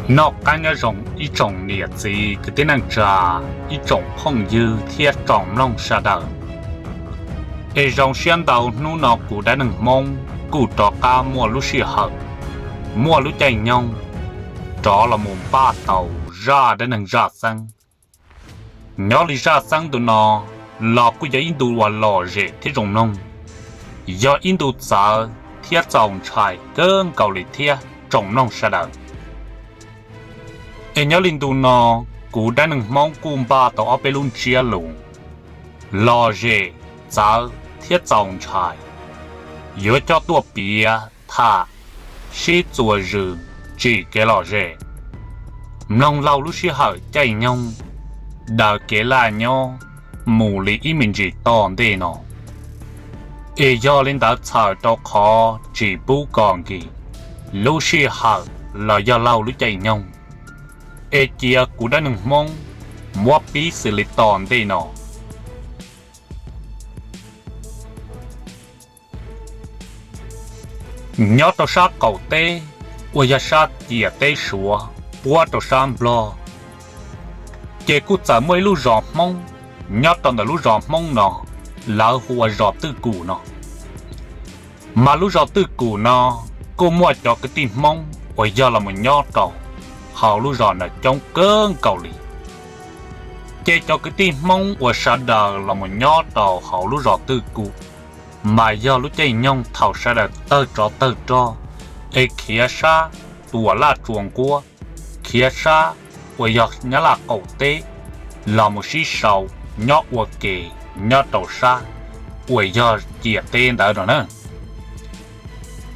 Noj qab nyob zoo ib tsoom niam txiv kwv tij neej tsa, ib tsoom phooj ywg thiab tsoom mloog sawv daws. Es zoo siab ntau hnub no kuv dab neeg Hmoob kuj rov qab muaj lub sij hawm, muaj lub caij nyoog rov los mus npaj tau zaj dab neeg zaj xeeb. Nyob li zaj xeeb ntu no los kuj yog ib ntu uas lom zem thiab zoo mloog, yog ib ntu txawv thiab txaus ntshai kawg nkaus li thiab tsoom mloog sawv daws. Es nyob li ntu no, kuv dab neeg Hmoob kuj npaj tau ob peb lub ntsiab lus lom zem, txawv thiab txaus ntshai, yuav coj tuaj piav tham sib txuas zws tsim kev lom zem, mloog laug lub sij hawm caij nyoog daws kev laj nyob mus li ib me ntsis tom ntej no. Es yog li ntawd txhawm rau qhov tsis pub kom nkim lub sij hawm los yog laug lub caij nyoog, es cia kuv dab neeg Hmoob muab pib xws li tom ntej no. Nyob rau sab qaum teb uas yog sab ciam teb Suav puab rau sab Nplog, ces kuj txawm muaj ib lub zos Hmoob. Nyob rau ntawm lub zos Hmoob no, lawv hu ua zos Twj Kum no. Mas lub zos Twj Kum no kuj muaj cov kwv tij Hmoob uas yog los mus nyob rau hauv lub zos ntawd coob kawg nkaus li. Ces cov kwv tij Hmoob uas sawv daws los mus nyob rau hauv lub zos Twj Kum, mas yog lub caij nyoog thaum sawv daws tawg tsov tawg rog, es khiav sab Tuam Laj Tsua Nquab, khiav sab uas yog Nyab Laj qaum teb los mus sib sau nyob ua ke nyob rau sab uas yog ciam teb ntawd no na.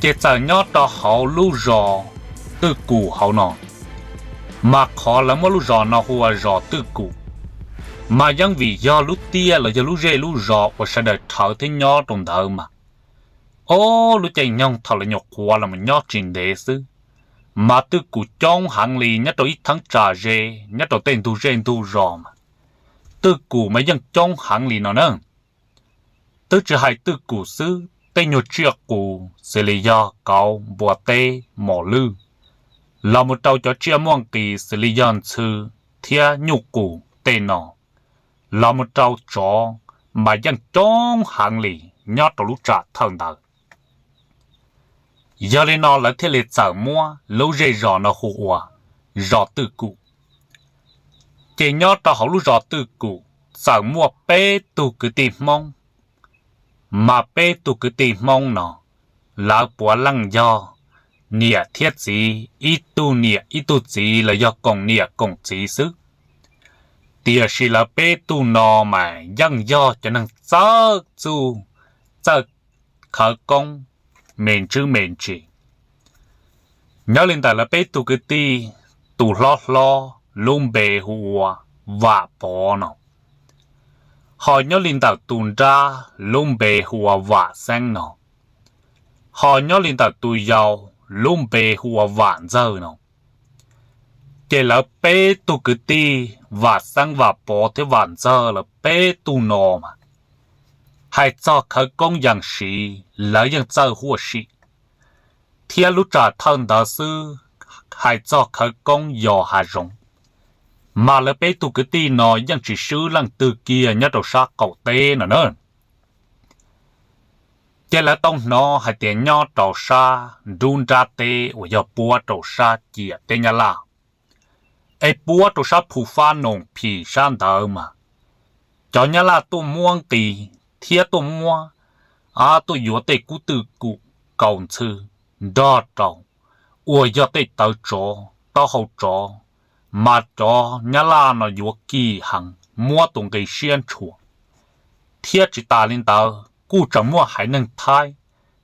Ces txawm nyob rau hauv lub zos Twj Kum hauv no, mas qhov lawv muab lub zos no hu ua zos Twj Kum, mas yeej vim yog lub tiaj los yog lub zej lub zos uas sawv daws rhawv thiab nyob rau ntawd mas, ob lub caij nyoog thaum lawv nyuam qhuav los mus nyob tsis ntev xwb, mas Twj Kum coob heev li nyob rau ib theeb tsa ze, nyob rau tej ntug zej ntug zos mas Twj Kum mas yeej coob heev li no na. Twb tsis hais Twj Kum xwb, tej nyuag tsiaj qus xws li yog kauv, npua teb, mos lwj, los mus rau cov tsiaj muaj nqis xws li yog ntxhw thiab nyuj qus tej no, los mus rau tsov, mas yeej coob heev li nyob rau lub tsam thawj ntawd. Yog li no lawv thiaj li txawm muab lub zej zos no hu ua zos Twj Kum. Ces nyob rau hauv lub zos Twj Kum txawm muaj peb tug kwv tij Hmoob, mas peb tug kwv tij Hmoob no, lawv puav leej yog niam thiab txiv, ib tug niam ib tug txiv los yog koom niam koom txiv xwb. Tiam sis lawv peb tug no mas yeej yog cov neeg txawj txuj, txawj khawv koob me ntsis me ntsis. Nyob li ntawm lawv peb tug kwv tij, tus hlob hlob lub npe hu ua Vam Pov no, ho nyob li ntawm tus nrab lub npe hu ua Vam Xeeb no, ho nyob li ntawm tus yau lub npe hu ua Vam Ntxawg no. Ces lawv peb tug kwv tij Vam Xeeb, Vam Pov thiab Vam Ntxawg lawv peb tug no mas, hais txog khawv koob yees siv lawv yeej txawj huaj sim, thiab lub tsam thawj ntawd xwb, hais txog khawv koob yos hav zoov, mas lawv peb tug kwv tij no yeej tsis swb leej twg kiag nyob rau sab qaum teb no na. Ces lawv tau hnov hais tias nyob rau sab nruab nrab teb uas yog puab rau sab ciam teb Nyab Laj, es puab rau sab Phu Fab Noom Phim sab ntawd mas, cov Nyab Laj tuaj muab nqis thiab tuaj muab, tuaj yuav tej kub twj kum, kaus ntxhw, nrog rau uas yog tej tawv tsov, taub hau tsov, mas cov Nyab Laj no yuav kim heev, muab tus nqi siab ntshua. Thiab tsis tas li ntawd kuj tseem muaj haiv neeg Thaib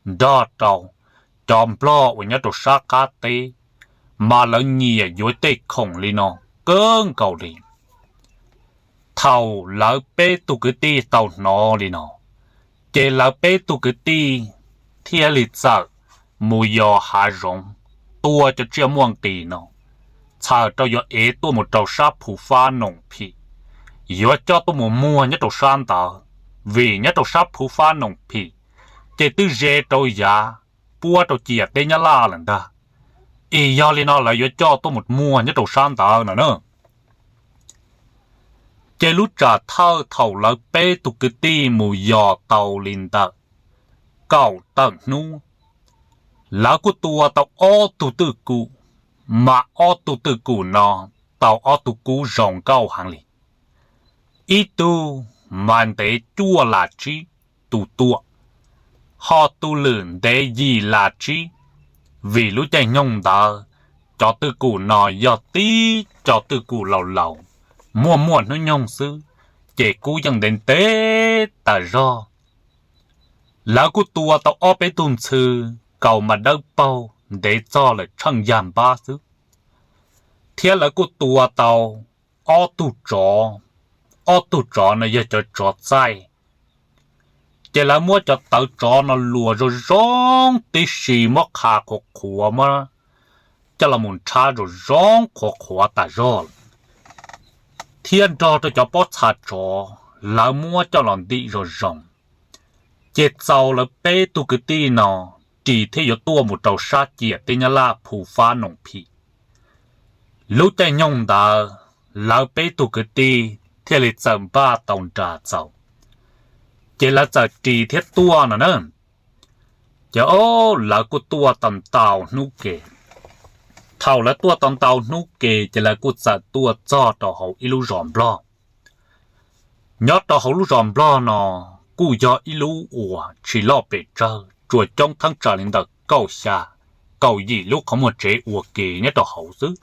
nrog rau cov Nplog uas nyob rau sab qab teb, mas lawv nyiam yuav tej khoom li no kawg nkaus li. Thaum lawv peb tug kwv tij tau hnov li no, ces lawv peb tug kwv tij thiaj li txawm mus yos hav zoov, tua cov tsiaj muaj nqis no, txhawm rau yuav ev tuaj mus rau sab Phu Fab Noom Phim, yuav coj tuaj mus muag nyob rau sab ntawd, vim nyob rau sab Phu Fab Noom Phim ces twb ze rau yav puab rau ciam teb Nyab Laj lawm ntag. Es yog li no lawv yuav coj tuaj mus muag nyob rau sab ntawd no na. Ces lub tsam thawj thaum lawv peb tug kwv tij mus yos tau li ntawm kaum tawm hnub, lawv kuj tua tau ob tug twj kum, mas ob tug twj kum no tau ob tug kub zoo nkauj heev li. Ib tug mas ntev cuaj las tsib tus tuaj, ho tus lwm ntev yim las tsib, vim lub caij nyoog ntawd cov twj kum no yog tib cov twj kum laus laus, muaj muaj hnub nyoog xwb, ces kub yeej ntev ntev tas zog. Lawv kuj tua tau ob peb tug ntxhw, kaus mas dawb paug ntev txog lawm tsheej yag npab xwb. Thiab lawv kuj tua tau ob tug tsov, ob tug tsov no yog cov tsov txaij. Ces lawv muab cov tawv tsov no luas zoo zoo tib si, muab qha qhuav qhuav, muab coj los mus nrhab zoo zoo qhuav qhuav tas zog lawm, thiab nrog rau cov pob txha tsov lawv muab coj los ntim zoo zoo. Ces txaus lawv peb tug kwv tij no ris thiab yuav tuaj mus rau sab ciam teb Nyab Laj Phu Fab Noom Phim. Lub caij nyoog ntawd lawv peb tug kwv tij thiaj li txawm npaj tau nra txaus, ces lawv txawm ris thiab tuaj no na. Ces o, lawv kuj tuaj tau ntau hnub ke. Thaum lawv tuaj tau ntau hnub ke ces lawv kuj txawm tuaj txog rau hauv ib lub zos Nplog. Nyob rau hauv lub zos Nplog no kuj yog ib lub uas tsis loj pes tsawg, tsuas coob theeb tsam li ntawm kaum xya, kaum yim lub qhov muag tsev ua ke nyob rau hauv xwb.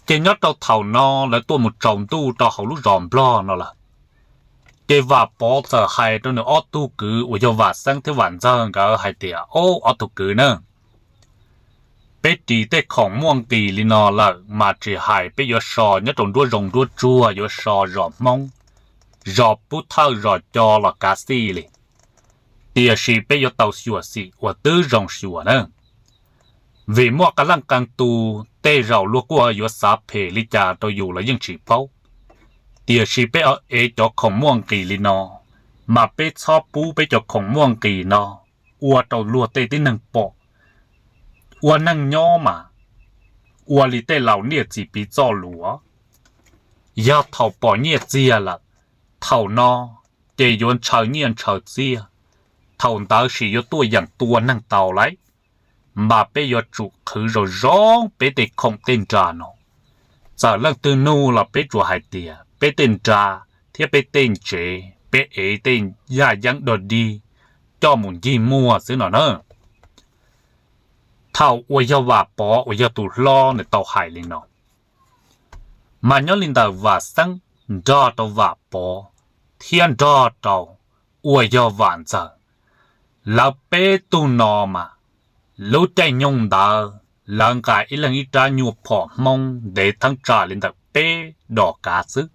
Ces nyob rau thaum no lawv tuaj mus tsaus ntuj rau hauv lub zos Nplog no lawm, ces Vam Pov txawm hais rau nws ob tug kwv uas yog Vam Xeeb thiab Vam Ntxawg nkawd hais tias, Ob, ob tug kwv na, peb ris tej khoom muaj nqis li no lawm mas tsis hais peb yuav so nyob rau nruab zoov nruab tsuag, yuav so zos Hmoob, zos Pub Thawj, zos Co los kav xij li, tiam sis peb yuav tau xyuam xim ua twb zoo xyuas na. Vim muaj qee leej qee tus tej zaum luag kuj yuav xav phem li cas rau yus los yeej tsis paub, tiam sis peb ev cov khoom muaj nqis li no, mas peb txhob pub peb cov khoom muaj nqis no ua rau luag tej tib neeg pom, ua neeg nyob mas ua li tej laus niaj txiv piv txoj lus, yog thaum pom nyiaj txiag lawm, thaum no ces yuav ntshaw nyiaj ntshaw txiaj, thaum ntawd sis yuav tuaj yeem tua neeg tau lauj. Mas peb yuav tsum qhwv zoo zoo peb tej khoom tej nra no. Txawm leej twg nug los peb tsuas hais tias peb tej nra thiab peb tej ntsev peb ev tej yaj yeeb dog dig coj mus ncig muag xwb no na. Thaum uas yog Vam Pov uas yog tus hlob nws tau hais li no, mas nyob li ntawm Vam Xeeb nrog rau Vam Pov thiab nrog rau uas yog Vam Ntxawg, lawv peb tug no mas lub caij nyoog ntawd lawv nqa ib leeg ib rab nyuag phom Hmoob ntev theeb tsam li ntawm peb dos kav xwb.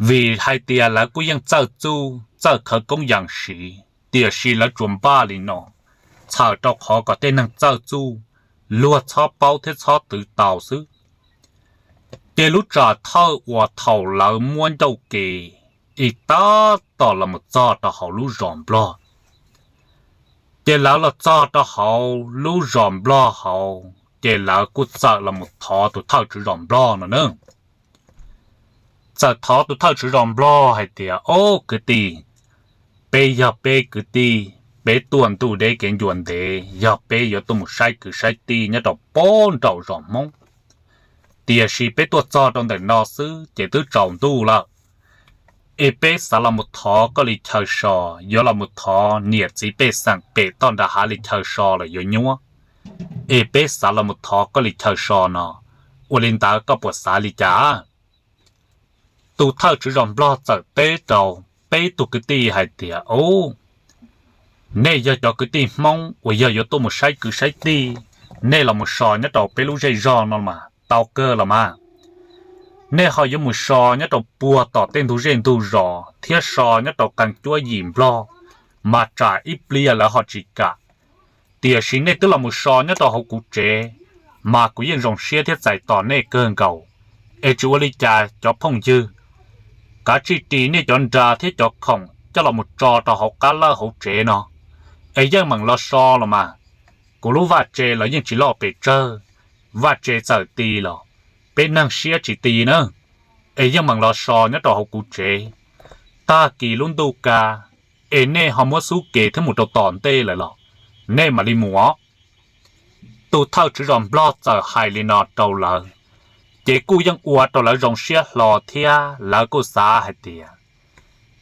Vim hais tias lawv kuj yeej txawj txuj txawj khawv koob yas siv, tiam sis lawv tsuas npaj li no txhawm rau qhov kom tej neeg txawj txuj luag txhob paub thiab txhob twv tau xwb. Ces lub tsam thawj uas thaum lawv muab ncauj ke ib tab tom los mus txog rau hauv lub zos Nplog, ces lawv los txog rau hauv lub zos Nplog hauv ces lawv kuj txawm los mus thov tus thawj tswv zos Nplog no na. Txawm thov tus thawj tswv zos Nplog hais tias, Ob kwv tij, peb yog peb kwv tij, peb tuaj ntuj deb kev ncua ntev, yog peb yuav tuaj mus saib kwv saib tij nyob rau pob nraum zos Hmoob, tiam sis peb tuaj txog rau ntawm no xwb ces twb tsaus ntuj lawm. Es peb xav los mus thov koj li chaw so, yuav los mus thov niam txiv pej xeem pem toj nram hav li chaw so los yuav nyuab. Es peb xav los mus thov koj li chaw so no, ua li ntawd koj puas xav li cas? Tus thawj tswv zos Nplog txawm teb rau peb tug kwv tij hais tias, Ub, nej yog cov kwv tij Hmoob uas yog yuav tuaj mus saib kwv saib tij, nej los mus so nyob rau peb lub zej zog no mas tau kawg los mas. Nej ho yuav mus so nyob rau puag tom tej ntug zej ntug zos thiab so nyob rau qee cuab yim Nplog, mas tsam ib pliag lawv ho tsis kam. Tiam sis nej twb los mus so nyob rau hauv kuv tsev, mas kuv yeej zoo siab thiab txais tos nej kawg nkaus. Es tsis ua li cas cov phooj ywg, kav tsij ris nej cov nra thiab cov khoom coj los mus tso rau hauv qab lawj hauv tsev no, es yeej meem los so los mas. Kuv lub vaj tse los yeej tsis loj pes tsawg, vaj tse txawm ti los peb neeg siab tsis ti na, es yeej meem los so nyob rau hauv kuv tsev. Tag kis lub ntuj ka, es nej ho muab xub ke thiab mus rau tom ntej lawm los nej mam li mus os. Tus thawj tswv zos nplog txawm hais li no rau lawv, ces kuj yeej ua rau lawv zoo siab hlo thiab lawv kuj xav hais tias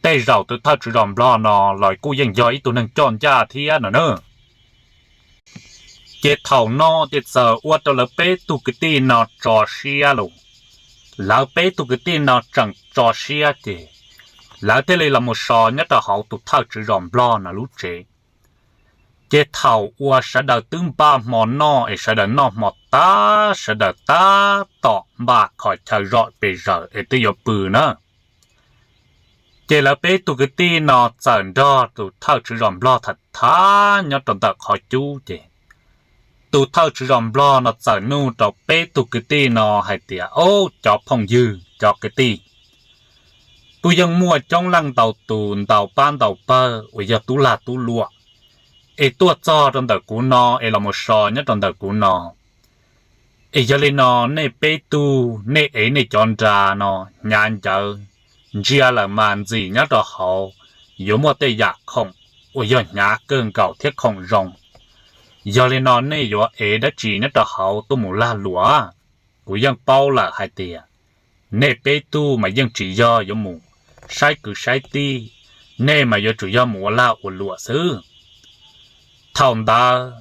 tej zaum tus thawj tswv zos nplog no los kuj yeej yog ib tug neeg coj ncaj thiab no na. Ces thaum no ces txawm ua rau lawv peb tug kwv tij no tso siab los. Lawv peb tug kwv tij no tseem tso siab ces lawv thiaj li los mus so nyob rau hauv tus thawj tswv zos nplog no lub tsev. Ces thaum uas sawv daws twb npaj hmo noj es sawv daws noj hmo tas, sawv daws tab tom npaj qhov chaw zom pes zaws es twb yuav pw na. Ces lawv peb tug kwv tij no txawm nrog tus thawj tswv zos nplog tham tham nyob rau ntawm qhov cub ces tus thawj tswv zos nplog no txawm nug rau peb tug kwv tij no hais tias, Ob, cov phooj ywg cov kwv tij, kuj yeej muaj coob leej ntau tus ntau pab ntau pawg uas yog tub lag tub luam es tuaj txog rau ntawm kuv no es los mus so nyob rau ntawm kuv no. Es yog li no nej peb tug nej ev nej cov nra no hnyav ncawv ntsia lawm mas ntxim nyob rau hauv yuav muaj tej yam khoom uas yog hnyav kawg nkaus thiab khoom zoo. Yog li no nej yuav ev dab tsi nyob rau hauv tuaj mus lag luam? Kuv yeej paub lawm hais tias nej peb tug mas yeej tsis yog yuav mus saib kwv saib tij, nej mas yuav tsum yog mus ua lag ua luam xwb. Thaum ntawd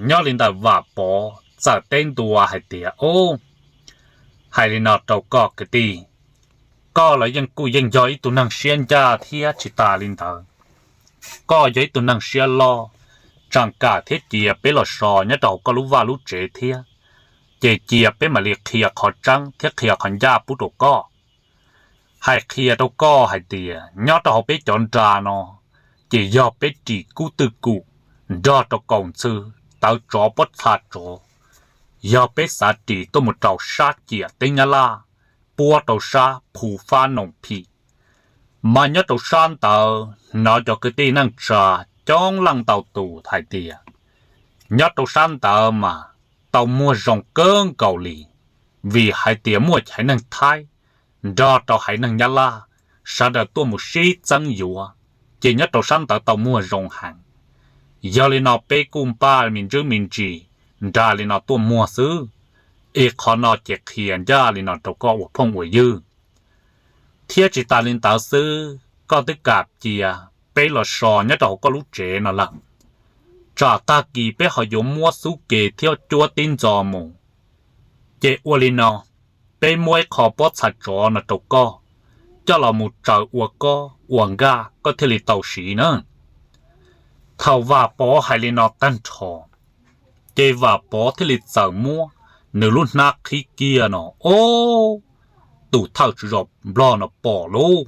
nyob li ntawm Vam Pov txawm teb ntua hais tias, Ob, hais li no rau koj kwv tij, koj los yeej kuj yeej yog ib tug neeg siab ncaj thiab tsis tas li ntawd, koj yog ib tug neeg siab loj, tseem kam thiab cia peb los so nyob rau hauv koj lub vaj lub tsev thiab, ces cia peb mam li qhia qhov tseeb thiab qhia qhov ncaj pub rau koj. Hais qhia rau koj hais tias nyob rau hauv peb cov nra no, ces yog peb ris kub twj kum nrog rau kaus ntxhw, tawv tsov pob txha tsov, yog peb xav ris tuaj mus rau sab ciam teb Nyab Laj, puab rau sab Phu Fab Noom Phim. Mas nyob rau sab ntawd hnov cov kwv tij neej tsa coob leej ntau tus hais tias nyob rau sab ntawd mas tau muag zoo kawg nkaus li, vim hais tias muaj haiv neeg Thaib nrog rau haiv neeg Nyab Laj sawv daws tuaj mus sib txeeb yuav, ces nyob rau sab ntawd tau muag zoo heev. Yog li no peb kuj npaj me ntsuj me ntsis nra li no tuaj muag xwb, es qhov no ces qhia ncaj li no rau koj ua phooj ua ywg. Thiab tsis tas li ntawd xwb, koj twb kam cia peb los so nyob rau hauv koj lub tsev no lawm, tsam tag kis peb ho yuav muab xub ke thiab cuab tib ntxo mus. Ces ua li no, peb muab ib qho pob txha tsov no rau koj, coj los mus tsaws ua kob ua nkaj koj thiaj li tau siv na. Thaum Vam Pov hais li no tag nrho, ces Vam Pov thiaj li txawm muab nws lub hnab qhib kiag no, ob, tus thawj tswv zos Nplog no pom lauj.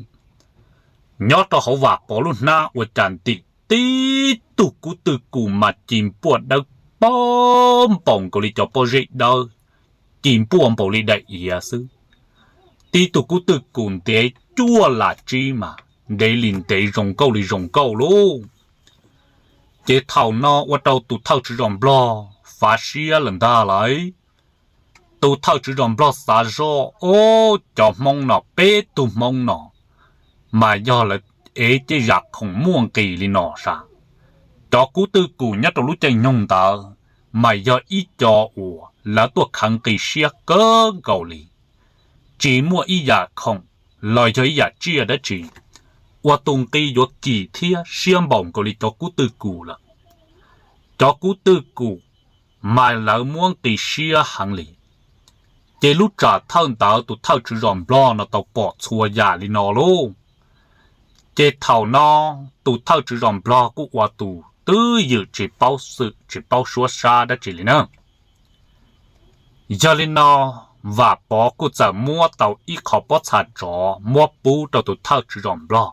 Nyob rau hauv Vam Pov lub hnab ua cas ntim tib tug kub twj kum mas ci npuaj dawb paug npaum nkaus li cov pob zeb dawb, ci npuaj npaum li daim iav xwb. Tib tug kub twj kum ntev cuaj lam tsib mas ntev li ntev zoo nkauj li zoo nkauj lauj. Ces thaum no ua rau tus thawj tswv zos Nplog fav siab lawm ntag lauj. Tus thawj tswv zos Nplog xav zoj, ob, cov Hmoob no peb tug Hmoob no mas yog lawv ev tej yam khoom muaj nqis li no sas. Cov kub twj kum nyob rau lub caij nyoog ntawd mas yog ib co uas lawv tuaj khav nqi siab kawg nkaus li. Tsis muaj ib yam khoom los yog ib yam tsiaj dab tsi uas tus nqi yuav kim thiab siab npaum nkaus li cov kub twj kum lawm. Cov kub twj kum mas lawv muab nqi siab heev li. Ces lub tsam thawj ntawd tus thawj tswv zos Nplog no tau pom txhua yam li no lauj. Ces thaum no tus thawj tswv zos Nplog kuj ua tus twb ywm tsis paub xwm tsis paub suab sab dab tsi li na. Yog li no, Vam Pov kuj txawm muab tau ib qho pob txha tsov muab pub rau tus thawj tswv zos Nplog.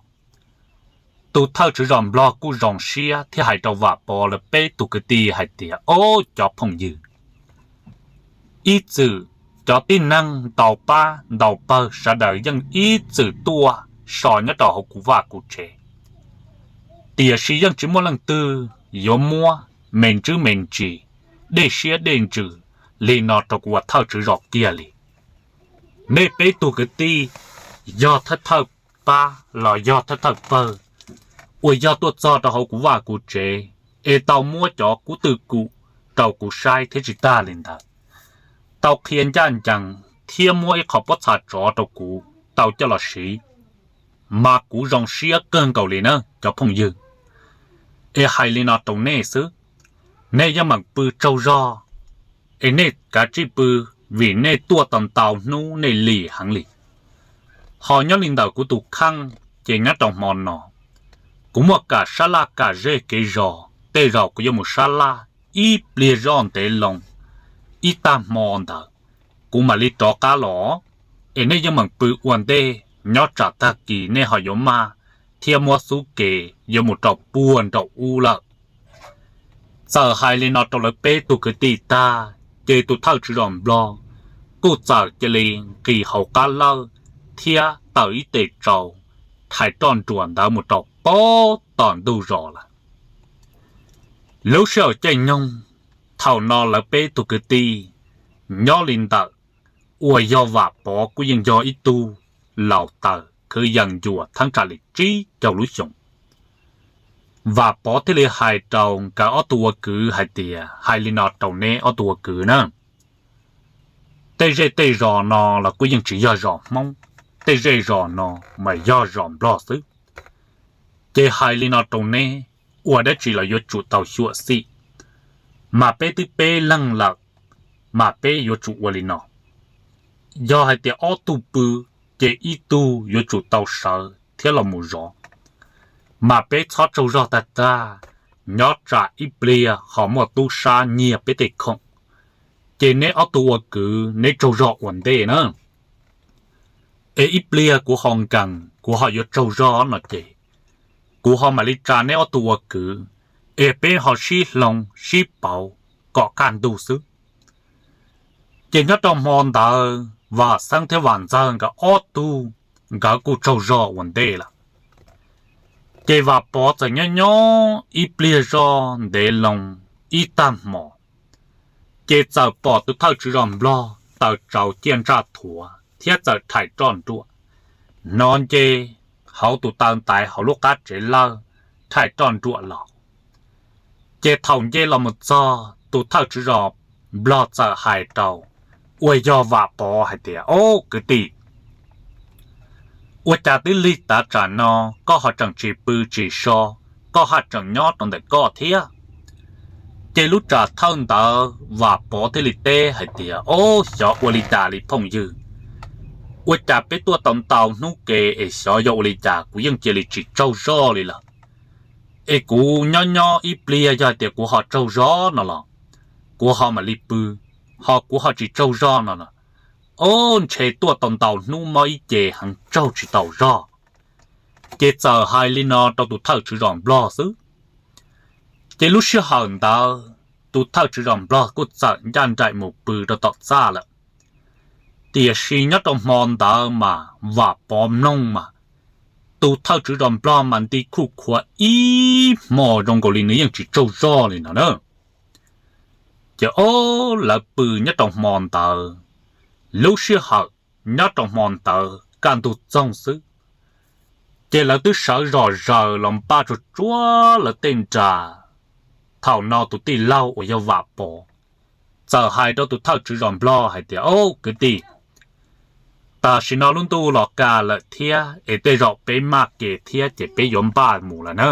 Tus thawj tswv zos Nplog kuj zoo siab thiab hais rau Vam Pov lawv peb tug kwv tij hais tias, ob, cov phooj ywg, ib txwm cov tib neeg ntau pab ntau pawg sawv daws yeej ib txwm tuaj so nyob rau hauv kuv vaj kuv tsev, tiam sis yeej tsis muaj leej twg yuav muab me ntsuj me ntsis dej siab dej ntsws li no rau kuv ua thawj tswv zos kiag li. Nej peb tug kwv tij yog thawj thawj pab los yog thawj thawj pawg uas yog tuaj txog rau hauv kuv vaj kuv tsev es tau muab cov kub twj kum rau kuv saib thiab tsis tag li ntawd, tau qhia ncaj ncees thiab muab ib qho pob txha tsov rau kuv tau coj los siv, mas kuv zoo siab kawg nkaus li na cov phooj ywg. Es hais li no rau nej xwb, nej yeej meem pw tsaug zog, es nej kav tsij pw, vim nej tuaj tau ntau hnub nej lim heev li. Ho nyob li ntawm kuv tus kheej, ces nyob rau hmo no, kuv muaj kam sab laj kam zej kev zos, tej zaum kuv yuav mus sab laj ib pliag zoj ntev loo, ib tag hmo ntawd kuv mam li rov qab los. Es nej yeej meem pw ua ntej, nyob tsam tag kis nej ho yuav maj thiab muab xub ke yuav mus rau puag nraum ub lawm. Txawm hais li no rau lawv peb tug kwv tij tag, ces tus thawj tswv zos Nplog kuj txawm cia li nqis hauv qab lawj thiab taws ib tes tsau, rhais roj nruas ntawd mus rau puag tom ntug zos lawm. Lub sij hawm caij nyoog, thaum no lawv peb tug kwv tij nyob li ntawm uas yog Vam Pov kuj yeej yog ib tug laus taws khwv yees yuam theeb tsam li tsib caug lub xyoos. Vam Pov thiaj li hais rau nkawd ob tug ua kwv hais tias, hais li no rau neb ob tug ua kwv na, tej zej tej zos no los kuj yeej tsis yog zos Hmoob, tej zej zos no mas yog zos Nplog xwb. Ces hais li no rau neb, ua dab tsi los yuav tsum tau xyuam xim, mas peb twb peb leeg lawm, mas peb yuav tsum ua li no. Yog hais tias ob tug pw, ces ib tug yuav tsum tau sawv thiab los mus zov, mas peb txhob tsaug zog tag tag, nyob tsam ib pliag ho muaj tub sab nyiag peb tej khoom. Ces neb ob tug ua kwv neb tsaug zog ua ntej na, es ib pliag kuv ho nkees kuv ho yuav tsaug zog no ces kuv ho mam li tsa neb ob tug ua kwv, es peb ho sib hloov sib pauv kom kaj ntug xwb. Ces nyob rau hmo ntawd Vam Xeeb thiab Vam Ntxawg nkawd ob tug, nkawd kuj tsaug zog ua ntej lawm. Ces Vam Pov txawm nyob nyob ib pliag zoj ntev loo ib tag hmo, ces txawm pom tus thawj tswv zos Nplog taws tsau ciaj ntsaj thuav thiab txawm rhais roj nruam, hnov nce hauv tus taw ntaiv hauv lub qab tsev lawj rhais roj nruam los. Ces thaum nce los mus txog, tus thawj tswv zos Nplog txawm hais rau uas yog Vam Pov hais tias, Au kwv tij, ua cas twb lig tav tsam no koj ho tseem tsis pw tsis so, koj haj tseem nyob rau ntawm koj thiab? Ces lub tsam thawj ntawd Vam Pov thiaj li teb hais tias, Au, xyov ua li cas li phooj ywg, ua cas peb tuaj tau ntau hnub ke es xyov yog ua li cas kuv yeej cia li tsis tsaug zog li lawm. Es kuv nyob nyob ib pliag yog hais tias kuv ho tsaug zog no los kuv ho mam li pw, ho kuv ho tsis tsaug zog no los, au, ntshe tuaj tau ntau hnub mob ib ce heev tsaug tsis taus zog. Ces txawm hais li no rau tus thawj tswv zos Nplog xwb. Ces lub sij hawm ntawd tus thawj tswv zos Nplog kuj txawm ncaj nraim mus pw rau tom txaj lawm. Tiam sis nyob rau hmo ntawd mas Vam Pov mloog mas tus thawj tswv zos Nplog mas nti khuj khuav ib hmo zoo nkaus li nws yeej tsis tsaug zog li no na. Ces o, lawv pw nyob rau hmo ntawd, lub sij hawm nyob rau hmo ntawd kaj ntug txoog xwb, ces lawv twb sawv zom zaws los npaj tsuag tsuag lawv tej nra. Thaum no tus tij laug uas yog Vam Pov txawm hais rau tus thawj tswv zos Nplog hais tias, Au kwv tij, tam sim no lub ntuj los kaj lawm thiab es tej zaum peb maj ke thiab ces peb yuav npaj mus lawm na.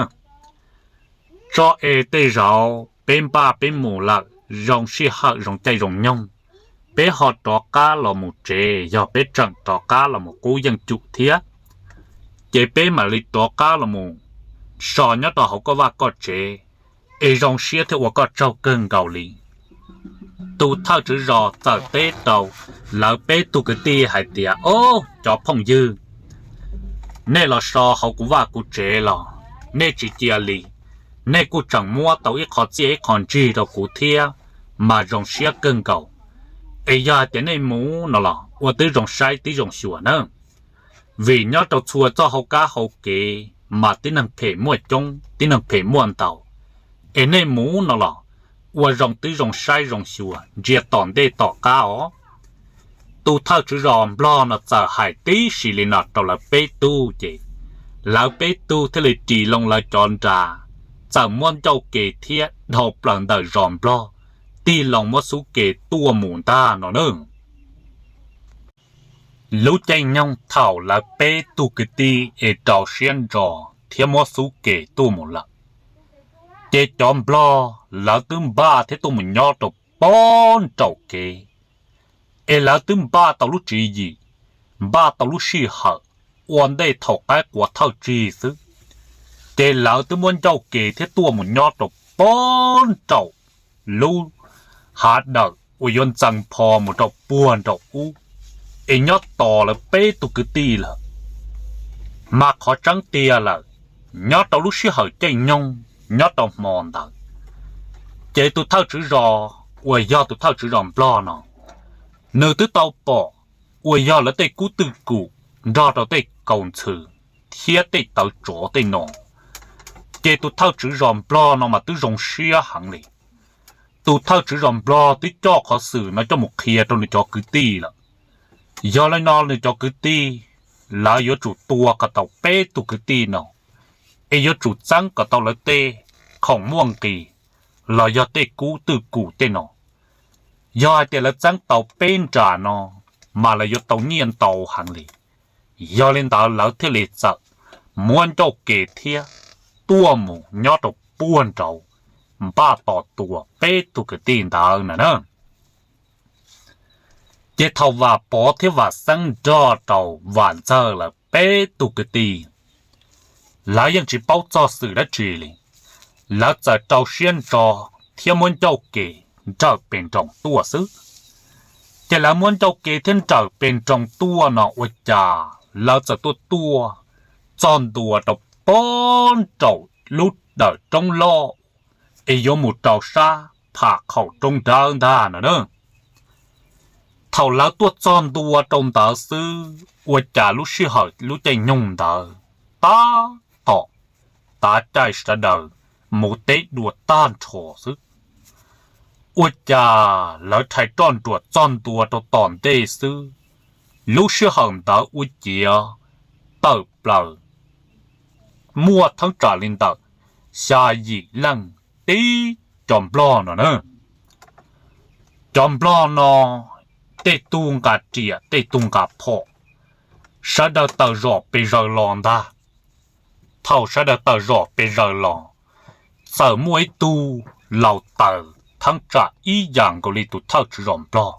Tso es tej zaum peb npaj peb mus lawm zoo sij hawm zoo caij zoo nyoog, peb ho rov qab los mus tsev, yog peb tseem rov qab los mus qub yeej cum thiab, ces peb mam li rov qab los mus so nyob rau hauv koj vaj koj tsev, es zoo siab thiab ua koj tsaug kawg nkaus li. Tus thawj tswv zos txawm teb rau lawv peb tug kwv tij hais tias, O, cov phooj ywg, nej los so hauv kuv vaj kuv tsev los nej tsis cia li, nej kuj tseem muab tau ib qho txiaj ib qho ntsig rau kuv thiab, mas zoo siab kawg nkaus. Es yog hais tias nej mus no los ua tib zoo saib tib zoo xyuas na, vim nyob rau txhua txoj hauv kab hauv kev mas tib neeg phem muaj coob tib neeg phem muaj ntau. Es nej mus no los ua zoo twb zoo saib zoo xyuas ntsia tom ntej tom qab os. Tus thawj tswv zos nplog no txawm hais tib si li no rau lawv peb tug ces lawv peb tug thiaj li ris loo lawv cov nra, txawm muab ncauj ke thiab dhau plaws ntawm zos nplog, tig loo muab xub ke tuaj mus ntag no na. Lub caij nyoog thaum lawv peb tug kwv tij es rau siab ntso thiab muab xub ke tuaj mus lawm, ces cov nplog lawv twb npaj thiab tuaj mus nyob rau pob nraum kev, es lawv twb npaj tau lub tswv yim, npaj tau lub sij hawm ua ntej thaum qaib qua thawj tsig xwb. Ces lawv twb muab ncauj ke thiab tuaj mus nyob rau pob nraum lub hav dawm uas yuav ntxeev pho mus rau puag nraum ub, es nyob tos lawv peb tug kwv tij lawm. Mas qhov tseeb tiag lawm, nyob rau lub sij hawm caij nyoog nyob rau hmo ntawd, ces tus thawj tswv zos uas yog tus thawj tswv zos nplog no, nws twb tau pom uas yog lawv tej kub twj kum nrog rau tej kaus ntxhw thiab tej tawv tsov tej no. Ces tus thawj tswv zos nplog no mas twb zoo siab heev li. Tus thawj tswv zos nplog twb coj qhov xwm no coj mus qhia rau nws cov kwv tij lawm. Yog li no nws cov kwv tij, lawv yuav tsum tua kom tau peb tug kwv tij no, es yuav tsum txeeb kom tau lawv tej khoom muaj nqis los yog tej kub twj kum tej no. Yog hais tias lawv txeeb tau peb nra no, mas lawv yuav tau nyiaj ntau heev li. Yog li ntawd lawv thiaj li txawm muab ncauj ke thiab tuaj mus nyob rau puag nraud, npaj tos tua peb tug kwv tij ntawd na na. Ces thaum Vam Pov thiab Vam Xeeb nrog rau Vam Ntxawg lawv peb tug kwv tij, lawv yeej tsis paub txog xwm dab tsi li. Lawv txawm rau siab ntso thiab muab ncauj ke nrawm pes nroos tuaj xwb. Ces lawv muab ncauj ke thiab nrawm pes nroos tuaj no ua cas lawv txawm tuaj tuaj txog ntua rau pob nraum lub dawm roob loj, es yuav mus rau sab pham qaum roob dawb ntag no na. Thaum lawv tuaj txog ntua rau ntawd xwb ua cas lub sij hawm lub caij nyoog ntawd tab tom tav caij sawv daws mus teb dua tag nrho xwb. Ua cas lawv rhais roj nruam txog ntua rau tom ntej xwb, lub sij hawm ntawd ua ciav tawm plaws muaj thaj tsam li ntawm xya yim leej tib cov nplog no na. Cov nplog no tej tug nqa riam tej tug nqa phom, sawv daws tawm zom pes zaws los ntag. Thaum sawv daws tawm zom pes zaws los, txawm muaj ib tug laus taws thaj tsam ib yam nkaus li tus thawj tswv zos nplog,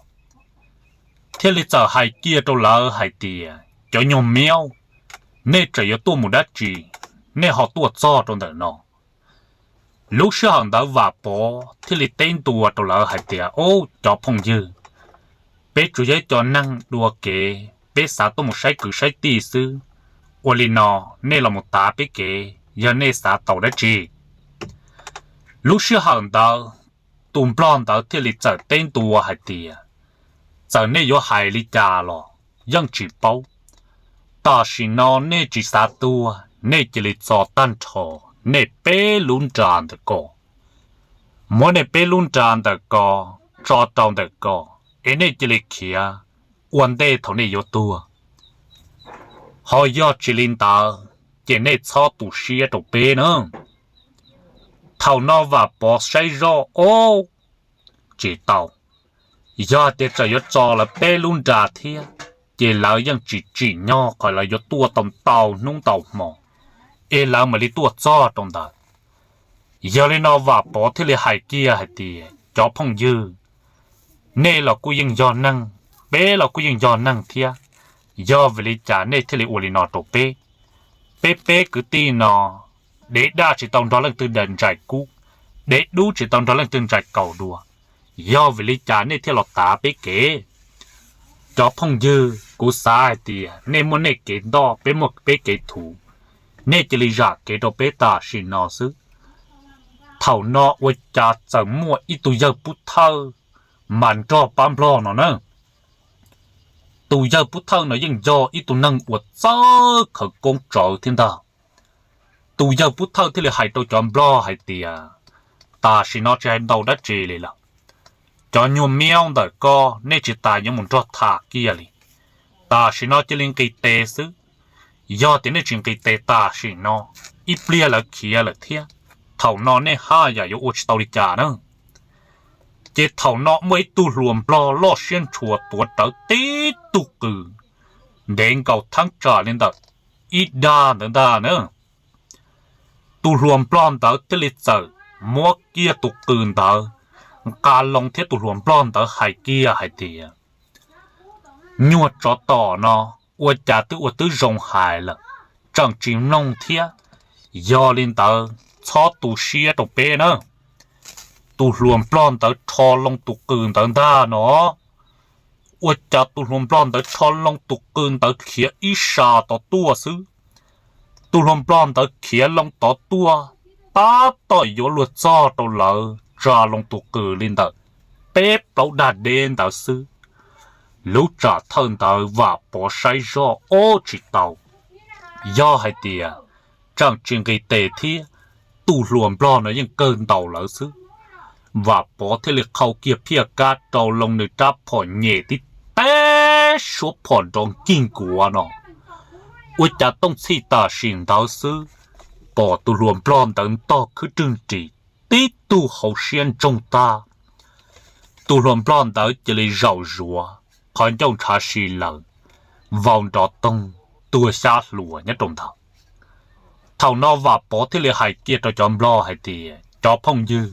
thiaj li txawm hais kiag rau lawv hais tias, cov nyuag miab, nej tseem yuav tuaj mus dab tsi, nej ho tuaj txog rau ntawm no? Lub sij hawm ntawd Vam Pov thiaj li teb ntua rau lawv hais tias, o, cov phooj ywg, peb tsuas yog ib co neeg dua kev, peb xav tuaj mus saib kwv saib tij xwb. Ua li no, nej los mus tav peb kev yog nej xav tau dab tsi. Lub sij hawm ntawd tus nplog ntawd thiaj li txawm teb ntua hais tias, txawm nej yuav hais li cas los yeej tsis paub. Tam sim no nej tsis xav tuag, nej cia li txo tag nrho nej peb lub nra ntawm ko. Muab nej peb lub nra ntawm ko tso rau ntawm ko, es nej cia li khiav ua ntej thaum nej yuav tuag. Ho yog tsis li ntawd, ces nej txhob tu siab rau peb na. Thaum no Vam Pov saib zoj, o, tsis tau. Yog tias txawm yuav tso lawv peb lub nra thiab, ces lawv yeej tsis tsim nyog qhov lawv yuav tuaj tau ntau hnub ntau hmo, es lawv mam li tuaj txog rau ntawd. Yog li no Vam Pov thiaj li hais kiag hais tias, cov phooj ywg, nej los kuj yeej yog neeg, peb los kuj yeej yog neeg thiab. Yog vim li cas nej thiaj li ua li no rau peb? Peb peb kwv tij no, dev daj tsis tau nrog leej twg ntsaim kub, dev dub tsis tau nrog leej twg ntsaim kaus dua. Yog vim li cas nej thiaj los tav peb kev? Cov phooj ywg, kuv xav hais tias nej muaj nej kev ntoj, peb muaj peb kev thuv, nej cia li zam kev rau peb tam sim no xwb. Thaum no ua cas txawm muaj ib tug yawg pub thawj mas nrog pab nplog no na. Tus yawg pub thawj no yeej yog ib tug neeg uas txawj khawv koob tsawv thiab ntag. Tus yawg pub thawj thiaj li hais rau cov nplog hais tias, Tam sim no tsis hais ntaus dab tsi li lawm. Cov nyuag miaub ntawm koj nej tsis tas yuav mus nrog tham kiag li. Tam sim no cia li nqis tes xwb. Yog tias nej tsis nqis tes tam sim no, ib pliag lawv khiav lawm thiab, thaum no nej haj yam yuav ua tsis tau li cas na. Ces thaum no muaj ib tug hluas nplog loj siab ntshua tuav rawv tib tug qws ntev nkaus thab tsam li ntawm ib dag ntawd ntag na. Tus hluas nplog ntawd thiaj li txawm muab kiag tus qws ntawd nqa loo thiab tus hluas nplog ntawd hais kiag hais tias, nyuag tsov tom no, ua cas twb ua twb zoo hais lawm, tseem tsis mloog thiab. Yog li ntawd txhob tu siab rau peb na. Tus hluas nplog ntawd rho loo tus qws ntawd ntag no. Ua cas tus hluas nplog ntawd rho loo tus qws ntawd khiav ib sab tod tuaj xwb. Tus hluas nplog ntawd khiav loo tod tuaj, tab tom yuav luag txog rau lawv tsa loo tus qws li ntawm peb plaub dag deb ntawd xwb. Lub tsam thawj ntawd Vam Pov saib zoj ob tsis tau. Yog hais tias tseem tsis nqis tes thiab, tus hluas nplog no yeej kawg ntaus lawv xwb. Vam Pov thiaj li qhau kiag phiaj kab rau loo nws rab phom nyem tib teb suab phom nrov nkig nkuav no. Ua cas tooj txhij tam sim ntawd xwb, pom tus hluas nplog ntawd ntog khwb rwg ris, tib tug hauv siab ntsoog tag. Tus hluas nplog ntawd cia li zaum zuav, qhov ncauj ntshav si lawm, vau nrov toog, tuag xyab hluas nyob rau ntawd. Thaum no Vam Pov thiaj li hais kiag rau cov nplog hais tias, cov phooj ywg,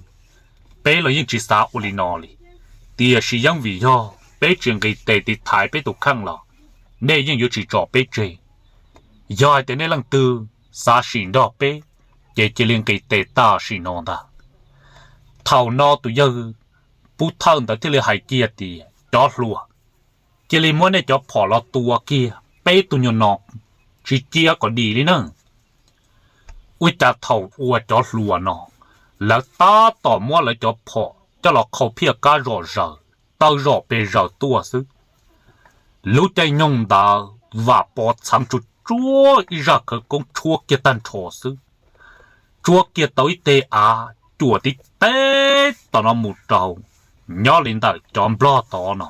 peb los yeej tsis xav ua li no li, tiam sis yeej vim yog peb tsis nqis tes tiv thaiv peb tus kheej los nej yeej yuav tsis tso peb tseg. Yog hais tias nej leej twg xav sim nrog peb, ces cia li nqis tes tam sim no ntag. Thaum no tus yawg Pub Thawj ntawd thiaj li hais kiag tias, cov hluas, cia li muab nej cov phom los tua kiag peb tug nyuag no, tsis cia kom dim li na. Ua cas thaum uas cov hluas no, lawv tab tom muab lawv cov phom coj los qhau phiaj kab zom zaws, taw zom pes zaws tuaj xwb. Lub caij nyoog ntawd Vam Pov txheev tsuag tsuag ib zaj khawv koob tshuab kiag tag nrho xwb, tsuab kiag tau ib teg av cuam tib teb tom no mus rau nyob li ntawm cov nplog tod no.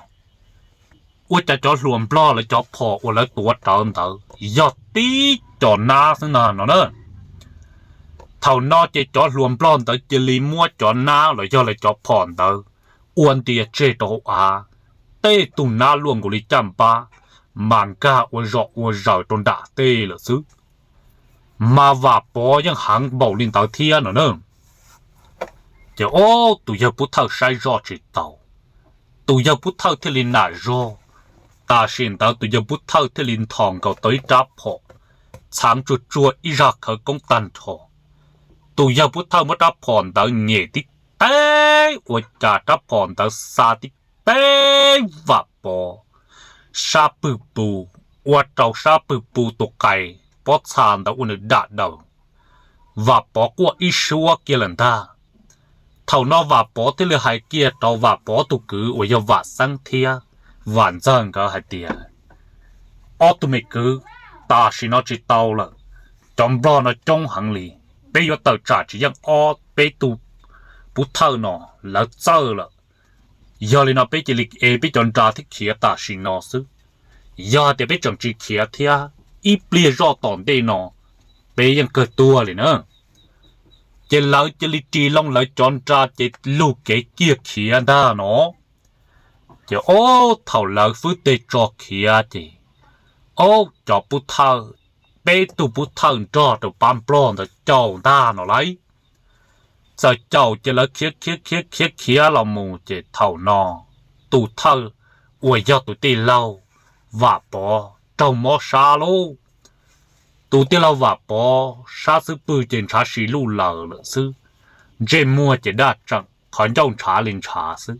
Ua cas cov hluas nplog lawv cov phom uas lawv tuav rawv ntawd yog tib co nab xwb na no na. Thaum no ces cov hluas nplog ntawd cia li muab cov nab los yog lawv cov phom ntawd ua ntias tseg rau hauv av, tej tug nab luaj nkaus li caj npab, mas nkag ua zom ua zaws rau nram tej lawm xwb. Mas Vam Pov yeej heev npaum li ntawd thiab no na. Ces ob tus yawg Pub Thawj saib zoj tsis tau, tus yawg Pub Thawj thiaj li nam zog. Tam sim ntawd tus yawg Pub Thawj thiaj li nthos nkaus tau ib rab phom, txheev tsuag tsuag ib zaj khawv koob tag nrho. Tus yawg Pub Thawj muab rab phom ntawd nyem tib teb, ua cas rab phom ntawd xa tib teb Vam Pov sab pwg pus, ua rau sab pwg pus tus qais pob txha ntawd ua nws dam daws, Vam Pov quaj ib suab kiag lawm ntag. Thaum no Vam Pov thiaj li hais kiag rau Vam Pov tus kwv uas yog Vam Xeeb thiab Vam Ntxawg nkawd hais tias, ob tug me kwv, tam sim no tsis tau lawm, cov nplog no coob heev li, peb yuav tawm tsam tsis yeej ob peb tug Pub Thawj no, lawv txawj lawm. Yog li no peb cia li ev peb cov nra thiab khiav tam sim no xwb. Yog tias peb tseem tsis khiav thiab, ib pliag zoj tom ntej no peb yeej kawg tuag li na. Ces lawv cia li ris loo lawv cov nra ces lug kev kiag khiav ntag no. Ces ob thaum lawv fwb teg tso khiav ces ob cov Pub Thawj, peb tug Pub Thawj nrog rau pab nplog ntawd caum ntag no lauj. Txawm caum ces lawv khiav khiav khiav khiav khiav los mus ces thaum no tus thawj uas yog tus tij laug Vam Pov raug mob sab lauj. Tus tij laug Vam Pov sab xub pwg ces ntshav si luj laws lawm xwb, ntsej muag ces daj tseem qhov ncauj ntshav li ntshav xwb.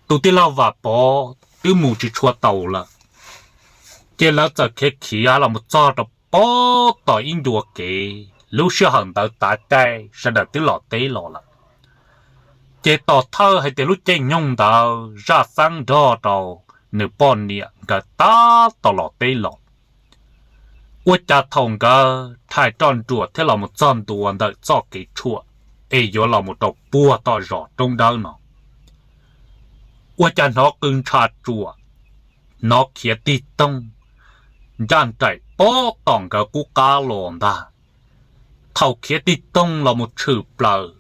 Tus tij laug Vam Pov twb mus tsis tshua taus lawm, ces lawv txawm khiav khiav los mus txog rau pob tom ib ncua kev. Lub sij hawm ntawd tav caij sawv daws twb los teb los lawm. Ces tom thawj hais tias lub caij nyoog ntawd Zaj Xeeb nrog rau nws poj niam nkawd tab tom los teb los. Ua cas thaum nkawd rhais roj nruam thiab los mus txog ntua ntawm txoj kev tshuam es yuav los mus rau puag tom zos Roob Dawb no. Ua cas hnov qw ntsha tsuam, hnov khiav tig toog, ncaj nraim pob tom nkawd qub qab los ntag. Thaum khiav tig toog los mus tshwm plaws,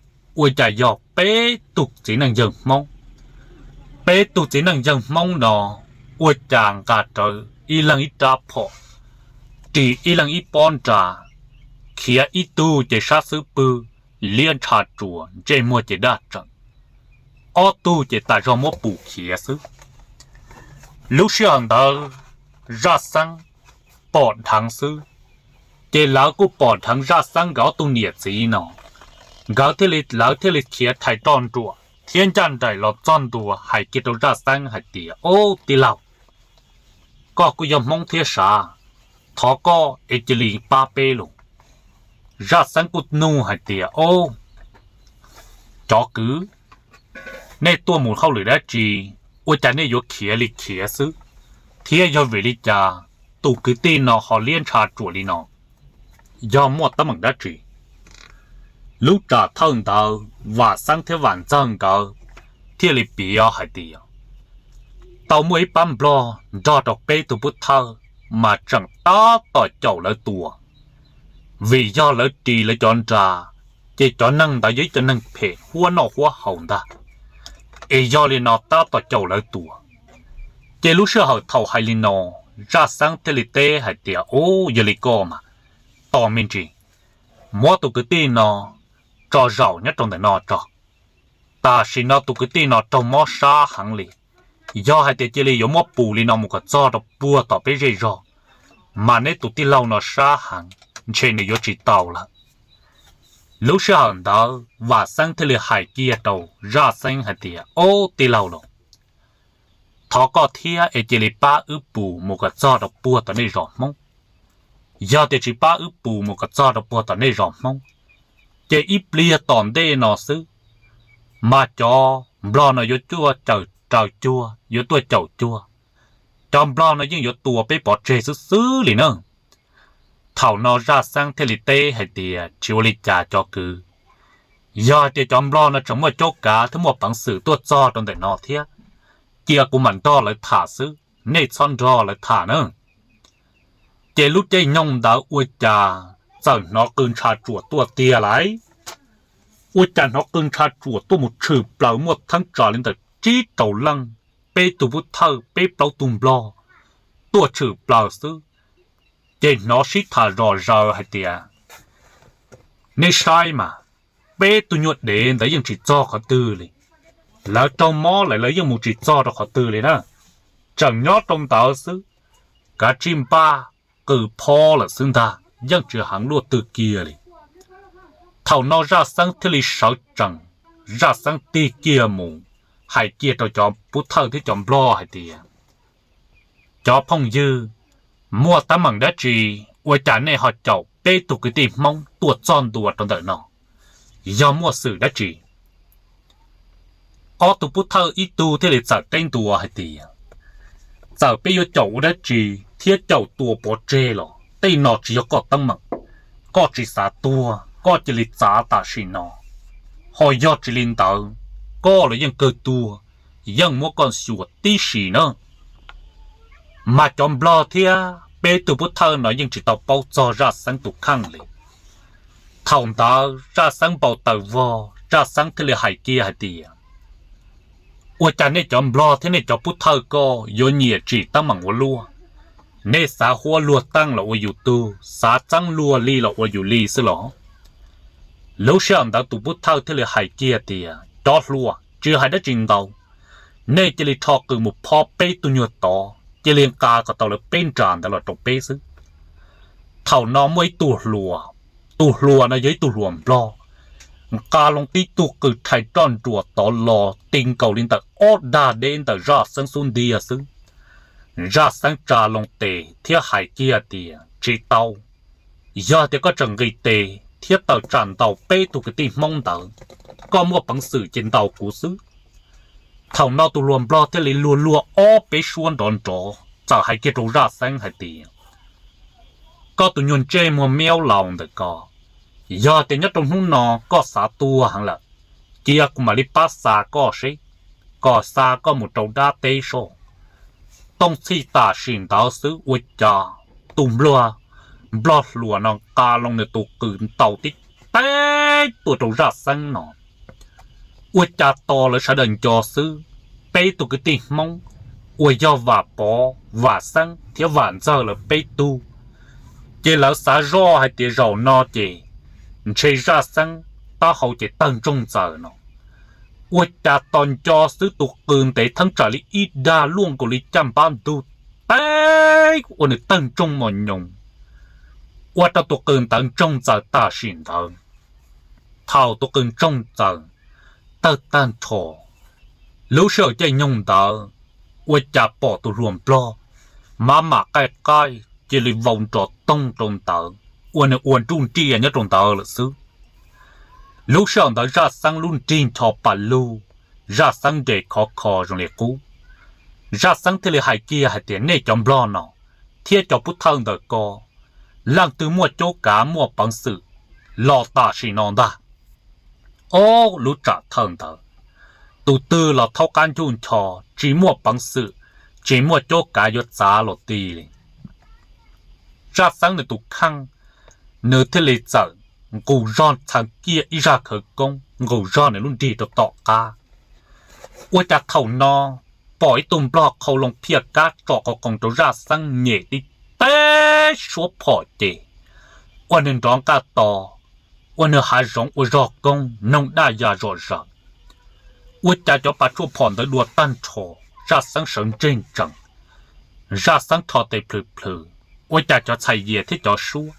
ua cas yog peb tug txiv neej yawg Hmoob. Peb tug txiv neej yawg Hmoob no ua cas nqa rawv ib leeg ib rab phom, ris ib leeg ib pob nra, khiav ib tug ces sab xub pwg liab ntsha tsuas, ntsej muag ces daj tseem, ob tug ces tas zog muab pus khiav xwb. Lub sij hawm ntawd Zaj Xeeb pom dheev xwb, ces lawv kuj pom dheev Zaj Xeeb nkawd ob tug niam txiv no. Nkawd thiaj li, lawv thiaj li khiav thais roj nruam thiab ncaj nraim los txog ntua hais kiag rau Zaj Xeeb hais tias, Ob, tij laug, koj kuj yog Hmoob thiab sav, thov koj es cia li pab peb lauj. Zaj Xeeb kuj nug hais tias, Ob, cov kwv, nej tuaj mus hauj lwm dab tsi, ua cas nej yuav khiav li khiav xwb, thiab yog vim li cas tus kwv tij no ho liab ntsha tsuam li no? Yog muaj teeb meem dab tsi? Lub tsam thawj ntawd Vam Xeeb thiab Vam Ntxawg nkawd thiaj li piav hais tias, tau muaj ib pab nplog nrog rau peb tug pub thawj mas tseem tab tom caum lawv tua, vim yog lawv ris lawv cov nra, ces cov neeg ntawd yog ib cov neeg phem huab noj huab haus ntag, es yog li no tab tom caum lawv tua. Ces lub sij hawm thaum hais li no, Zaj Xeeb thiaj li teb hais tias, Ub, yog li koj mas, tos me ntsis, muab tus kwv tij no tso zaum nyob rau ntawm no tso. Tam sim no tus kwv tij no raug mob sab heev li, yog hais tias cia li yuav muab pus li no mus kom txog rau puag tom peb zej zog, mas neb tus tij laug no sab heev, ntshe nws yuav tsis tau lawm. Lub sij hawm ntawd Vam Xeeb thiaj li hais kiag rau Zaj Xeeb hais tias, Ob, tij laug lauj, thov koj thiab es cia li pab wb pus mus kom txog rau puag tom nej zos Hmoob. Yog tias tsis pab wb pus mus kom txog rau puag tom nej zos Hmoob, ces ib pliag tom ntej no xwb, mas cov nplog no yuav tuaj caum raws cuag, yuav tuaj caum cuag, cov nplog no yeej yuav tua peb pov tseg xwb xwb li na. Thaum no Zaj Xeeb thiaj li teb hais tias, Tsis ua li cas cov kwv, yog tias cov nplog no tseem muaj cuab kav thiab muaj peev xwm tuaj txog rau ntawm no thiab, cia kuv mam nrog lawv tham xwb, nej txhob nrog lawv tham na. Ces lub caij nyoog ntawd ua cas txawm hnov qw ntsha tsuam tuaj tiag lauj. Ua cas hnov qw ntsha tsuam tuaj mus tshwm plaws muaj theeb tsa li ntawm tsib rau leej, peb tug pub thawj peb plaub tug nplog tuaj tshwm plaws xwb, ces hnov sib tham zom zaws hais tias, Nej saib mas, peb tug nyuag dev ntawd yeej tsis txog qhov twg li. Lawv raug mob lawm lawv yeej mus tsis txog rau qhov twg li na. Tseem nyob rau ntawd xwb, kav tsij npaj qw phob lawm xwb ntag, yeej tsis heev luaj twg kiag li. Thaum no Zaj Xeeb thiaj li sawv tsees, Zaj Xeeb tig kiag mus hais kiag rau cov pub thawj thiab cov nplog hais tias, Cov phooj ywg, muaj teeb meem dab tsi ua cas nej ho caum peb tug kwv tij Hmoob tuaj txog ntua rau ntawm no? Yog muaj xwm dab tsi? Ob tug pub thawj ib tug thiaj li txawm teb ntua hais tias, Txawm peb yuav caum ua dab tsi thiab caum tua pov tseg los tej no tsis yog koj teeb meem. Koj tsis xav tuag koj cia li txav tam sim no, ho yog tsis li ntawd, koj los yeej kawg tuag, yeej muab koj xyuas tib si na. Mas cov nplog thiab peb tug pub thawj no yeej tsis tau paub txog Zaj Xeeb tus kheej li. Thaum ntawd Zaj Xeeb npau taws vog, Zaj Xeeb thiaj li hais kiag hais tias, Ua cas nej cov nplog thiab nej cov pub thawj koj yuav nyiam tsim teeb meem ua luaj? Nej xav huab luag teej los ua yus tug, xav txeeb luag li los ua yus li xwb los? Lub sij hawm ntawd tus pub thawj thiaj li hais kiag tias, Cov hluas, tsis hais dab tsi ntau, nej cia li rho qws mus phob peb tug nyuag tod, cia li nqa kom tau lawv peb nra ntawd los rau peb xwb. Thaum no muaj ib tug hluas, tus hluas no yog ib tug hluas nplog, nqa loo tib tug qws rhais roj nruas tod los ti nkaus li ntawm ob dag deb ntawm Zaj Xeeb xub ntiag xwb. Zaj Xeeb tsa loo tes thiab hais kiag tias, Tsis tau, yog tias koj tseem nqis tes thiab tawm tsam ntaus peb tug kwv tij Hmoob ntawd, koj muaj peev xwm ces ntaus kuv xwb. Thaum no tus hluas nplog thiaj li luag luag ob peb suab nrov nrov txawm hais kiag rau Zaj Xeeb hais tias, Koj tus nyuag ntsej muag miaub laus ntawm ko, Yog tias nyob rau hnub no koj xav tuag heev lawm, cia kuv mam li pab xa koj seb, kom xa koj mus rau dab teb soj. Tooj txhij tam sim ntawd xwb ua cas tus nplog, nplog hluas no nqa loo nws tus qws ntaus tib teb tuaj rau Zaj Xeeb no. Ua cas tos lawv sawv daws nco xwb, peb tug kwv tij Hmoob uas yog Vam Pov, Vam Xeeb thiab Vam Ntxawg lawv peb tug, ces lawv xav zoj hais tias zaum no ces ntshe Zaj Xeeb taub hau ces tawg ntsoog ntxaws no. Ua cas tos nco xwb tus qws ntev theeb tsam li ib dag luaj nkaus li caj npab ntug teb ua nws tawg ntsoog mos nyoos, ua rau tus qws ntawd ntsoog ntxaws tam sim ntawd. Thaum tus qws ntsoog ntxaws tawg tag nrho, lub sij hawm caij nyoog ntawd ua cas pom tus hluas nplog maj mam qaij qaij cia li vau nrov toog rau ntawd, ua nws ua nruj nriaj nyob rau ntawd lawm xwb. Lub sij hawm ntawd Zaj Xeeb lub nrig ncho pas lug, Zaj Xeeb nres khov kho zoo li qub. Zaj Xeeb thiaj li hais kiag hais tias nej cov nplog no thiab cov pub thawj ntawm ko, leej twg muaj cuab kav muaj peev xwm los tam sim no ntag. Ob lub tsam thawj ntawd, tus twg los thaub qab ncuj ncho, tsis muaj peev xwm, tsis muaj cuab kav yuav txav los ti li. Zaj Xeeb nws tus kheej, nws thiaj li txawm nqus zog txheev kiag ib zaj khawv koob nqus zog nws lub nrig rau tom qab. Ua cas thaum no pom ib tug nplog qhau loo phiaj kab tsom qhov qoos rau Zaj Xeeb nyem tib teb suab phom ces ua nws nrov nqaj to, ua nws hav zoov ua zog koob noog daj ya zom zaws. Ua cas cov pas tshuaj phom ntawd dua tag nrho, Zaj Xeeb sawv ntseg ntsees, Zaj Xeeb rho tes plhws plhws, ua cas cov txhais yias thiab cov suab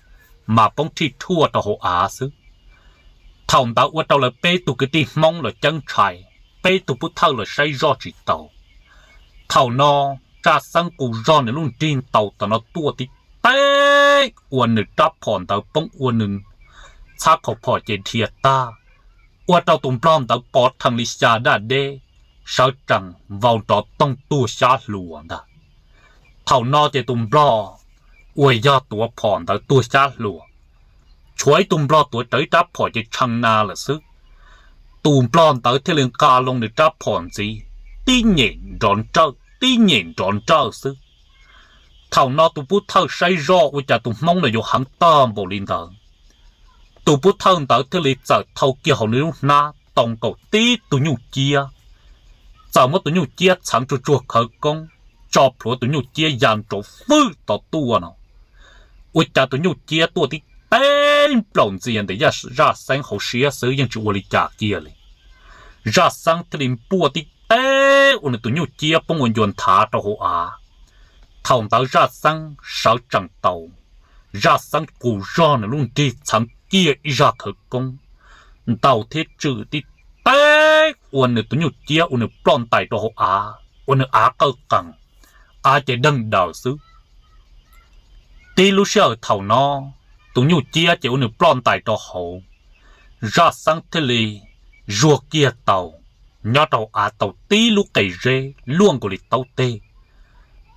mas poob rhij rhuaj rau hauv av xwb. Thaum ntawd ua rau lawv peb tug kwv tij Hmoob los ceeb ntshai, peb tug pub thawj los saib zoj tsis tau. Thaum no Zaj Xeeb nqus zog nws lub nrig ntaus tom no tuaj tib teb ua nws rab phom ntawd poob ua nws txhab qhov phom ces dhia tag, ua rau tus nplog ntawd pov rhees li xya daj deb, sawv tsees vau nrov toog tuag xyab hluas ntag. Thaum no ces tus nplog uas yog tuav phom ntawd tuag xyab hluas, tshuav ib tug nplog tuav rawv ib rab phom ces tshee na lawm xwb. Tus nplog ntawd thiaj li nqa loo nws rab phom ntxiv, tib nyem nrov nrawj tib nyem nrov nrawj xwb. Thaum no tus pub thawj saib zoj ua cas tus hmoob no yuav heev tag npaum li ntawd. Tus pub thawj ntawd thiaj li txawm thau kiag hauv nws lub hnab tau nkaus tib tug nyuj ciab, txawm muab tus nyuj ciab txheev tsuag tsuag khawv koob, tso plhuav tus nyuj ciab ya nrov fwj tod tuaj no. Ua cas tus nyuj ciab tuaj tib teb nplaum ntxias ntawm Zaj Xeeb hauv siab xwb yeej tsis ua li cas kiag li. Zaj Xeeb thiaj li npuaj tib teb ua nws tus nyuj ciab poob ua ncua nthav rau hauv av. Thaum ntawd Zaj Xeeb sawv tsees tau, Zaj Xeeb qus zog nws lub nrig txheev kiag ib zaj khawv koob, ntaus thiab tswm tib teb ua nws tus nyuj ciab ua nws ploj ntais rau hauv av ua nws av qawj qees, av ces deeg daws xwb. Tib lub sij hawm thaum no, tus nyuj ciab ces ua nws ploj ntais rau hauv, Zaj Xeeb thiaj li zuag kiag tau, nyob rau av tau tib lub qe zeb luaj nkaus li taub teg.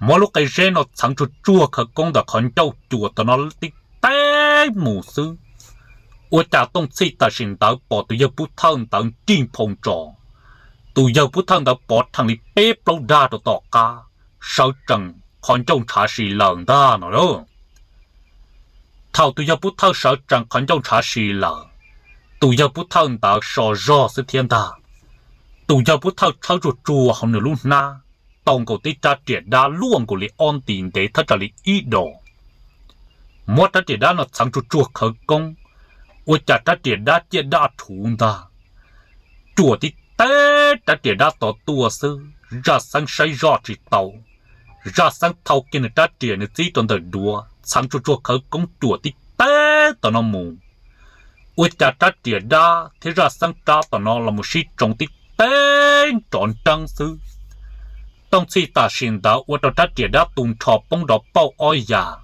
Muab lub qe zeb no txheev tsuag tsuag khawv koob ntawm qhov ncauj cuam tau no tib teb mus xwb. Ua cas Tooj Txhij tam sim ntawd pom tus yawg pub thawj ntawd nrig nphoo ntsos. Tus yawg pub thawj ntawd pov rhees li peb plaub dag rau tom qab, sawv tsees qhov ncauj ntshav si lawm ntag no lauj. Thaum tus yawg pub thawj sawv tsees qhov ncauj ntshav si lawm, tus yawg pub thawj ntawd so zog xwb thiab ntag. Tus yawg pub thawj tshawb tsuag tsuag hauv nws lub hnab, tau nkaus tib rab riam dab luaj nkaus li ob nti ntev thawj tsam li ib dos. Muab rab riam dab no txheev tsuag tsuag khawv koob, ua cas rab riam dab ciaj daj rhuv ntag. Cuam tib teb rab riam dab tod tuaj xwb, Zaj Xeeb saib zoj tsis tau. Zaj Xeeb thau kiag nws rab riam nws txib rau ntawm duav txheev tsuag tsuag khawv koob cuam tib teb tom no mus. Ua cas rab riam dab thiab Zaj Xeeb rab tom no los mus sib tsoo tib teb nrov nreeb xwb. Tooj Txhij tam sim ntawd ua rau rab riam dab tu nrho poob nrov pauj ob yam.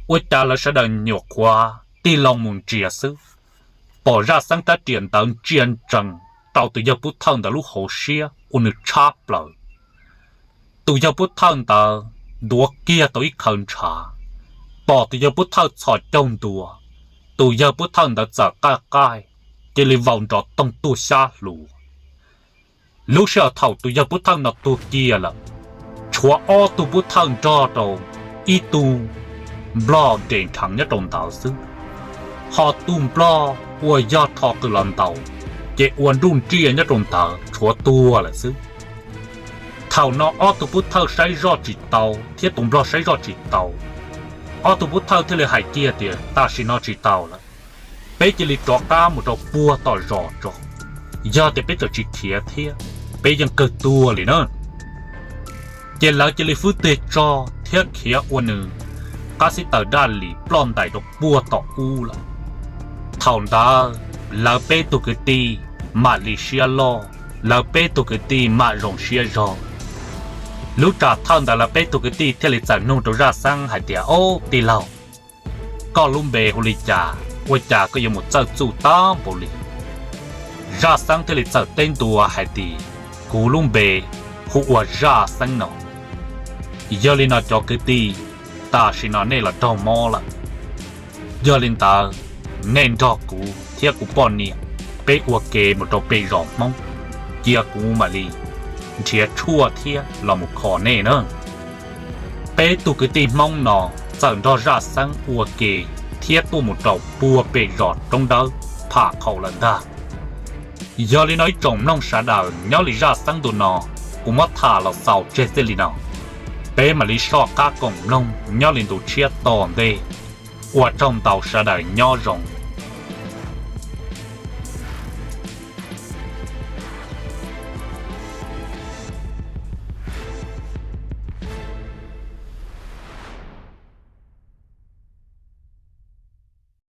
Ua cas lawv sawv daws nyuam qhuav tig loo mus ntsia xwb, pom Zaj Xeeb rab riam ntawd ntsia ntsees rau tus yawg pub thawj ntawd lub hauv siab ua nws tshab plaws. Tus yawg pub thawj ntawd ntuav kiag tau ib khawv ntshav, pom tus yawg pub thawj txhos caug ntua, tus yawg Pub Thawj ntawd txawm qaij qaij, cia li vau nrov toog tuag xyab hluas. Lub sij hawm thaum tus yawg Pub Thawj no tuag kiag lawm, tshuav ob tug Pub Thawj nrog rau ib tug nplog nres nrheev nyob rau ntawd xwb, ho tus nplog uas yog rho qws los ntaus ces ua nruj nriaj nyob rau ntawd tshuav tuag lawm xwb. Thaum no ob tug Pub Thawj saib zoj tsis tau thiab tus nplog saib zoj tsis tau, ob tug Pub Thawj thiaj li hais kiag tias tam sim no tsis tau lawm, peb cia li rov qab mus rau puag tom zos tso, yog tias peb tseem tsis khiav thiab peb yeej kawg tuag li na. Ces lawv cia li fwb tig tso thiab khiav ua nws qab xib taws daj lis ploj ntais rau puag tom ub lawm. Thaum ntawd lawv peb tug kwv tij mam li siab loj, lawv peb tug kwv tij mam zoo siab zog. Lub tsam thawj ntawd lawv peb tug kwv tij thiaj li txawm nug rau Zaj Xeeb hais tias, Ob tij laug, koj lub npe hu li cas, ua cas koj yuav mus txawj txuj tag npaum li? Zaj Xeeb thiaj li txawm teb ntua hais tias, Kuv lub npe hu ua Zaj Xeeb no. Yog li no cov kwv tij, tam sim no nej los raug mob lawm. Yog li ntawd, nej nrog kuv thiab kuv poj niam peb ua ke mus rau pem zos Hmoob, cia kuv mam li nrhiav tshuaj thiab los mus kho nej na. Peb tug kwv tij Hmoob no txawm nrog Zaj Xeeb ua ke thiab tuaj mus rau puag pem zos Roob Dawb pham qhaum lawm ntag. Yog li no ib tsoom mloog sawv daws, nyob li Zaj Xeeb ntu no kuv muab tham los xaus tseg txij li no. Peb mam li soj qab koom mloog nyob li ntu tshiab tom ntej. Ua tsaug ntau sawv daws, nyob zoo.